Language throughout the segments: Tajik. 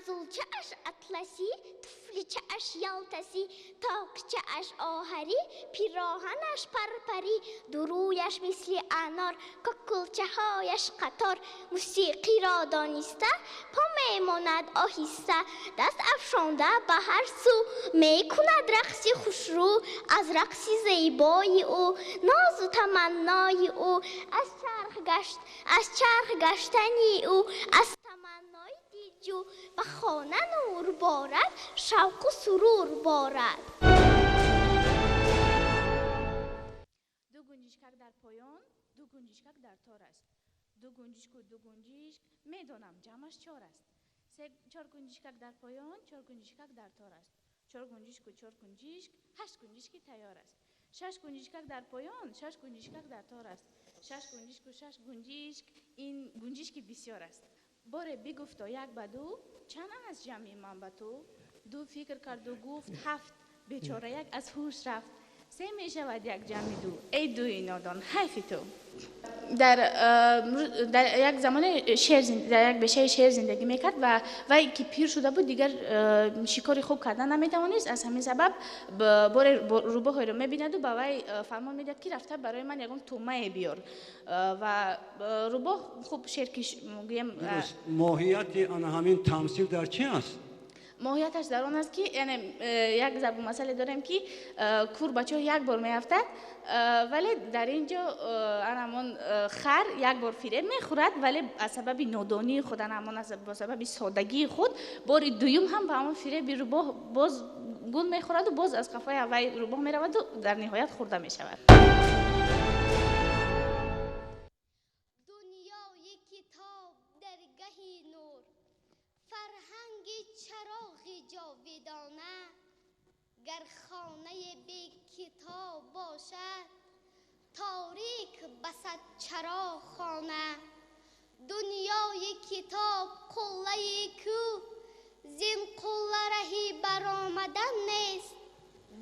Афзулчааш атласӣ, туфличааш ялтасӣ, тоқчааш оҳарӣ, пироҳанаш парпарӣ, дурӯяш мисли анор, кокулчаҳояш қатор, мусиқиро дониста, по мемонад оҳиста, даст афшонда ба ҳар сӯ, мекунад рақси хушрӯ, аз рақси зебои ӯ, нозу таманнои ӯ, аз чарх гаштани ӯ, аз таманнои дилҷӯ, ба хона нур борад, шавқу сурур борад. Ду гунҷишкак дар поён, ду гунҷишкак дар тор аст. Ду гунҷишку ду гунҷишк, медонам ҷамъаш чор аст. Се чор гунҷишкак дар поён, чор гунҷишкак дар тор аст. Чор гунҷишку чор гунҷишк, ҳашт гунҷишки тайёр аст. Шаш гунҷишкак дар поён, шаш гунҷишкак дар тор аст. Шаш гунҷишку шаш гунҷишк, ин гунҷишки бисёр аст. Боре бигуфто як ба ду, чанд аст ҷамъи ман ба ту? Ду фикр карду гуфт ҳафт, бечора як аз ҳуш рафт. Се мешавад як ҷамъи ду, эй дуи нодон, ҳайфи ту. Дар як замоне шер дар як бешаи шер зиндагӣ мекард ва вай ки пир шуда буд, дигар шикори хуб кардан наметавонист. Аз ҳамин сабаб боре рӯбоҳеро мебинаду ба вай фармон медиҳад, ки рафта барои ман ягон тӯъмае биёр. Ва рӯбоҳ хуб шер ки гӯем. Моҳияти ана ҳамин тамсил дар чи аст? Моҳияташ дар он аст, ки яъне як зарбулмасале дорем, ки кур ба чоҳ як бор меафтад, вале дар ин ҷо ана ҳамон хар як бор фиреб мехӯрад, вале аз сабаби нодонии худ, ана ҳамон бо сабаби содагии худ бори дуюм ҳам ба ҳамон фиреби рӯбоҳ боз гул мехӯраду боз аз қафои вай рӯбоҳ мераваду дар ниҳоят хӯрда мешавад. Дунёи китоб даргаҳи нур, фарҳанги чароғи ҷовидона, гар хонаи бекитоб бошад, торик басад чароғ хона. Дунёи китоб қуллаи кӯҳ, зин қулла раҳи баромадан нест.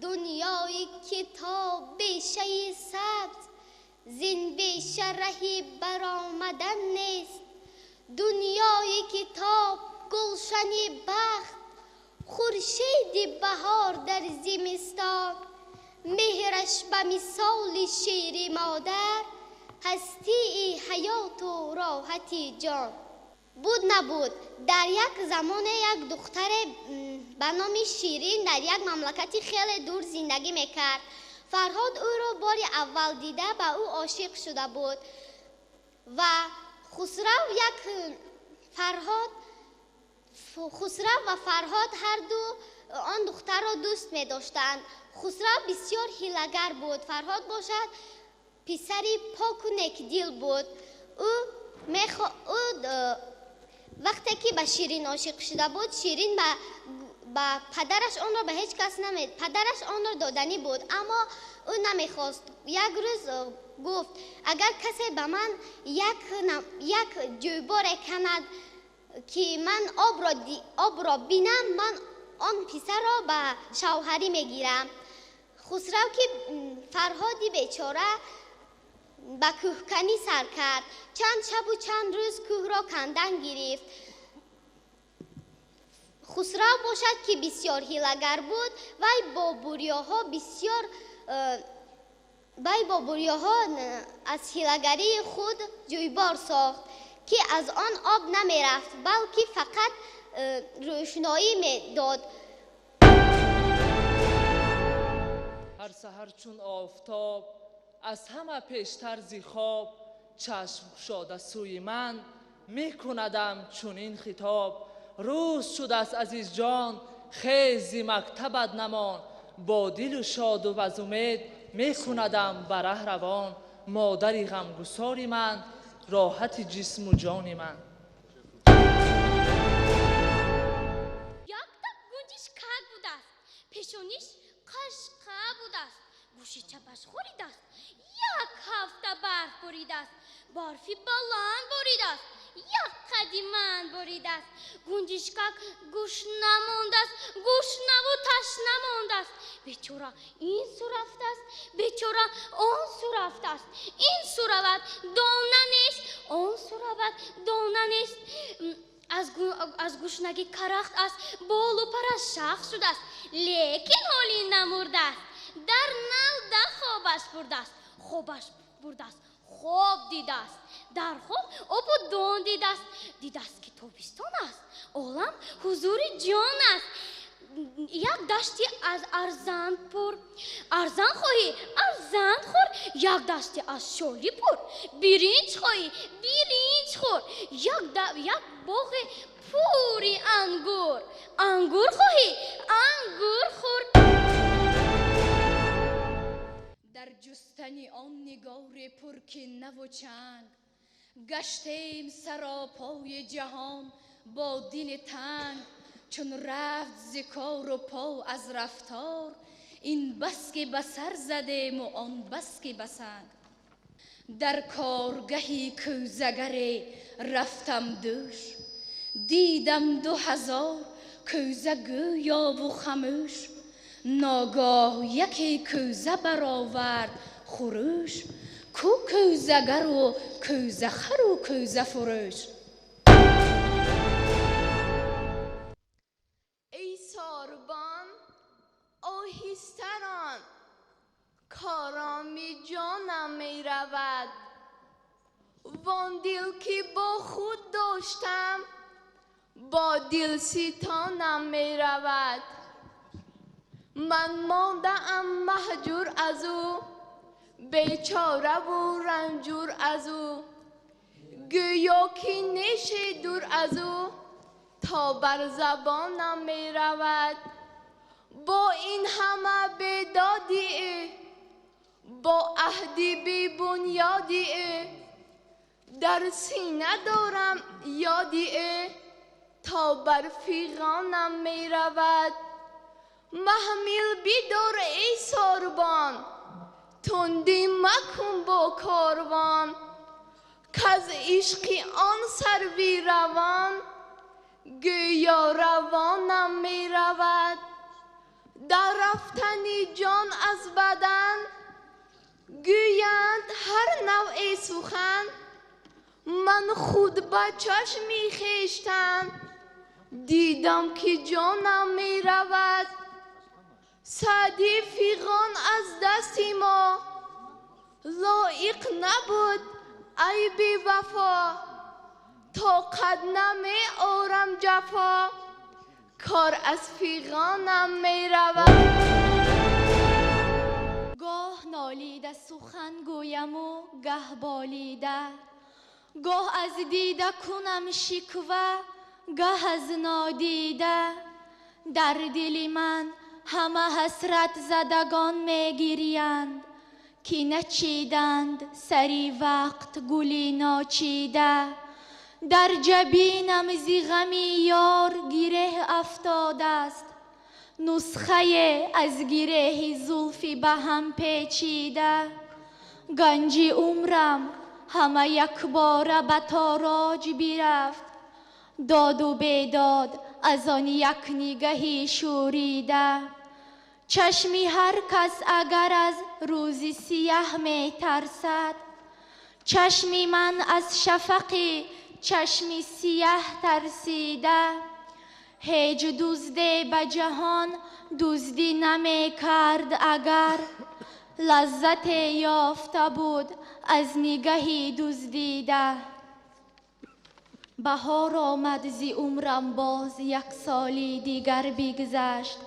Дунёи китоб бешаи сабз, зин беша раҳи баромадан нест. Дунёи китоб гулшани бахт, хуршеди баҳор дар зимистон, меҳраш ба мисоли шири модар, ҳастии ҳаёту роҳати ҷон. Буд набуд, дар як замоне як духтаре ба номи Ширин дар як мамлакати хеле дур зиндагӣ мекард. Фарҳод ӯро бори аввал дида ба ӯ ошиқ шуда буд ва Хусрав як Фарҳод Хусрав ва Фарҳод ҳарду он духтарро дӯст медоштанд. Хусрав бисёр ҳилагар буд, Фарҳод бошад писари поку некдил буд. Ӯ вақте ки ба Ширин ошиқ шуда буд, Ширин ба падараш онро ба ҳеҷ кас наме, падараш онро доданӣ буд, аммо ӯ намехост. Як рӯз гуфт: агар касе ба ман як ҷӯйборе канад, ки ман обро бинам, ман он писарро ба шавҳарӣ мегирам. Хусрав ки Фарҳоди бечора ба кӯҳканӣ сар кард. Чанд шабу чанд рӯз кӯҳро кандан гирифт. Хусрав бошад, ки бисёр ҳилагар буд, вай бо бурёҳо бисёр вай бо бурёҳо аз ҳилагарии худ ҷӯйбор сохт, ки аз он об намерафт, балки фақат рӯшноӣ медод. Ҳар саҳар чун офтоб аз ҳама пештар зи хоб чашм кушода сӯи ман мекунадам чунин хитоб: рӯз шудааст, азизҷон, хез, зи мактабат намон. Бо дилу шоду аз умед мекунадам ба раҳ равон. Модари ғамгусори ман, роҳати ҷисму ҷони ман. Якта гунҷишкак будааст, пешониш қашқа будааст, гӯши чапаш хӯридааст, як ҳафта барф боридааст, барфи баланд боридааст, як қади ман боридааст. Гунҷишкак гӯшна мондааст, гӯшнаву ташна мондааст. Бечора ин су рафтааст, бечора он су рафтааст. Ин су равад, дона нест, он су равад, дона нест. Аз гушнагӣ карахт аст, болу параш шах шудааст, лекин ҳоли намурдааст. Дар навда хобаш бурдааст, хобаш бурдааст, хоб дидааст. Дар хоб обу дон дидааст, дидааст, ки тобистон аст, олам ҳузури ҷон аст. Як дашти аз арзан пур, арзан хоҳӣ, арзан хӯр, як дашти аз шолӣ пур, биринҷ хоҳӣ, биринҷ хӯр, як боғи пури ангур, ангур хоҳӣ, ангур хӯр. Дар ҷустани он нигори пуркинаву чанг гаштем саропои ҷаҳон бо дили танг. Чун рафт зи кору по аз рафтор, ин бас ки ба сар задему он бас ки ба санг. Дар коргаҳи кӯзагаре рафтам дӯш, дидам 2000 кӯза гӯёву хамӯш. Ногоҳ яке кӯза баровард хурӯш, ку кӯзагару кӯзахару кӯзафурӯш. Эй сорбон, оҳистарон, короми ҷонам меравад. Вон дил ки бо худ доштам, бо дилситонам меравад. Ман мондаам маҳҷур аз ӯ, бечораву ранҷур аз ӯ. Гӯё ки неши дур аз ӯ, то бар забонам меравад. Бо ин ҳама бедоди ӯ, бо аҳди бебунёди ӯ, дар сина дорам ёди ӯ, то бар фиғонам меравад. Маҳмил бидор эй сорбон, тундӣ макун бо корвон, каз ишқи он сарви равон гӯё равонам меравад. Дар рафтани ҷон аз бадан гӯянд ҳар навъе сухан. Ман худ ба чашми хештан дидам ки ҷонам меравад. Саъди фиғон аз дасти мо лоиқ набуд, ай бевафо. Тоқат намеорам ҷафо, кор аз фиғонам меравад. Гоҳ нолида сухан гӯяму гаҳ болида, гоҳ аз дида кунам шиква, гаҳ аз нодида. Дар дили ман ҳама ҳасрат задагон мегириянд, ки начиданд сари вақт гули ночида. Дар ҷабинам зи ғами ёр гиреҳ афтодааст, нусхае аз гиреҳи зулфи ба ҳам печида. Ганҷи умрам ҳама якбора ба тороҷ бирафт, доду бедод аз он як нигаҳи шӯрида. Чашми ҳар кас агар аз рӯзи сияҳ метарсад, чашми ман аз шафақи чашми сияҳ тарсида. Ҳеҷ дузде ба ҷаҳон дуздӣ намекард агар, лаззате ёфта буд аз нигаҳи дуздида. Баҳор омад зи умрам боз як соли дигар бигзашт,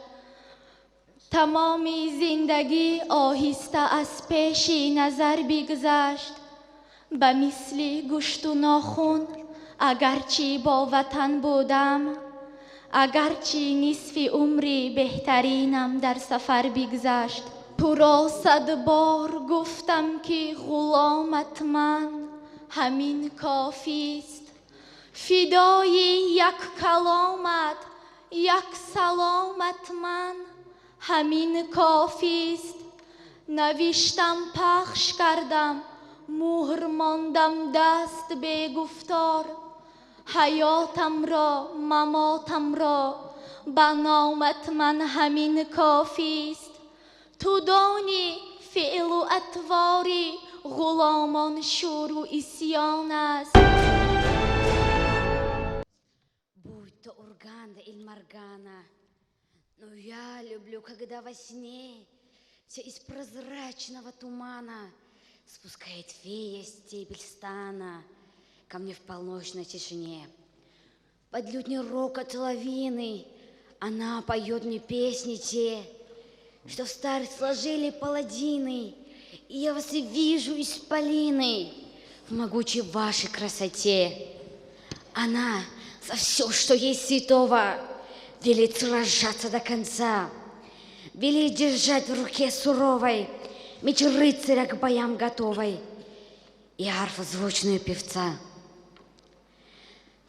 тамоми зиндагӣ оҳиста аз пеши назар бигзашт. Ба мисли гӯшту нохун агарчи бо ватан будам, агарчи нисфи умри беҳтаринам дар сафар бигзашт. Туро 100 бор гуфтам ки ғуломат ман, ҳамин кофист. Фидои як каломат, як саломат ман, ҳамин кофист. Навиштам, пахш кардам, муҳр мондам даст бегуфтор. Ҳаётамро, мамотамро ба номат ман ҳамин кофист. Ту донӣ феълу атвори ғуломон шӯру исьён аст. Будь то Урганда или Маргана. Но я люблю, когда во сне все из прозрачного тумана спускает фея стебель стана ко мне в полночной тишине. Под лютней рокот лавины она поет мне песни те, что в старых сложили паладины, и я вас и вижу исполины в могучей вашей красоте. Она за все, что есть святого, велит сражаться до конца, велит держать в руке суровой меч рыцаря к боям готовой и арфу звучную певца.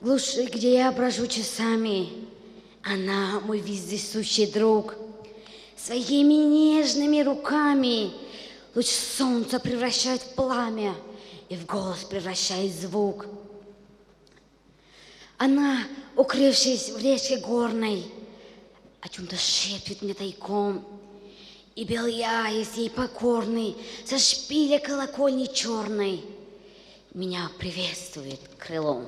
В глуши, где я брожу часами, она мой вездесущий друг. Своими нежными руками луч солнца превращает в пламя и в голос превращает звук. Она, укрывшись в речке горной, о чем-то шепчет мне тайком, и белый аист ей покорный со шпиля колокольни черной меня приветствует крылом.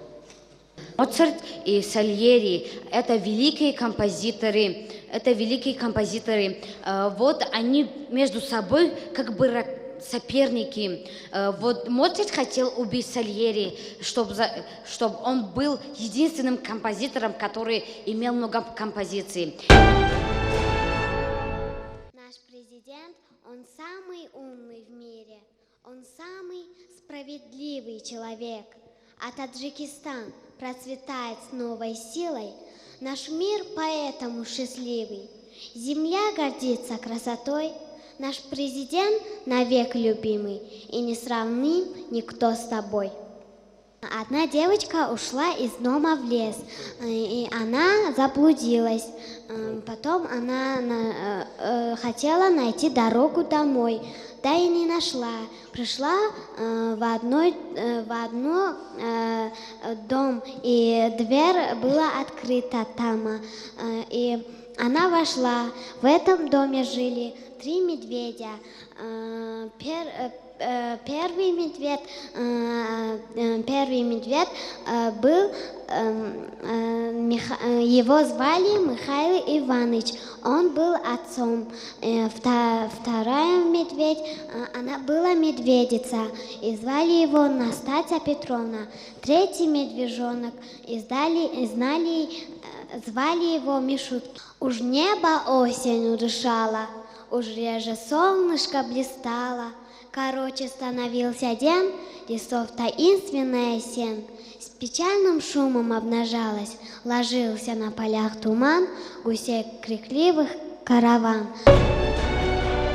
Моцарт и Сальери – это великие композиторы, это великие композиторы. Вот они между собой как бы соперники. Вот Моцарт хотел убить Сальери, чтобы он был единственным композитором, который имел много композиций. Наш президент, он самый умный в мире, он самый справедливый человек. А Таджикистан процветает с новой силой, наш мир поэтому счастливый. Земля гордится красотой, наш президент навек любимый, и не сравним никто с тобой. Одна девочка ушла из дома в лес, и она заблудилась. Потом она хотела найти дорогу домой, да и не нашла. Пришла в одно дом, и дверь была открыта там. И она вошла. В этом доме жили 3 медведя. Первый медведь был, его звали Михаил Иванович, он был отцом. Вторая медведь, она была медведица, и звали его Настасья Петровна. Третий медвежонок, звали его Мишутки. Уж небо осень удышало, уж реже солнышко блистало. Короче становился день, лесов таинственная сень. С печальным шумом обнажалась, ложился на полях туман, гусей крикливых караван.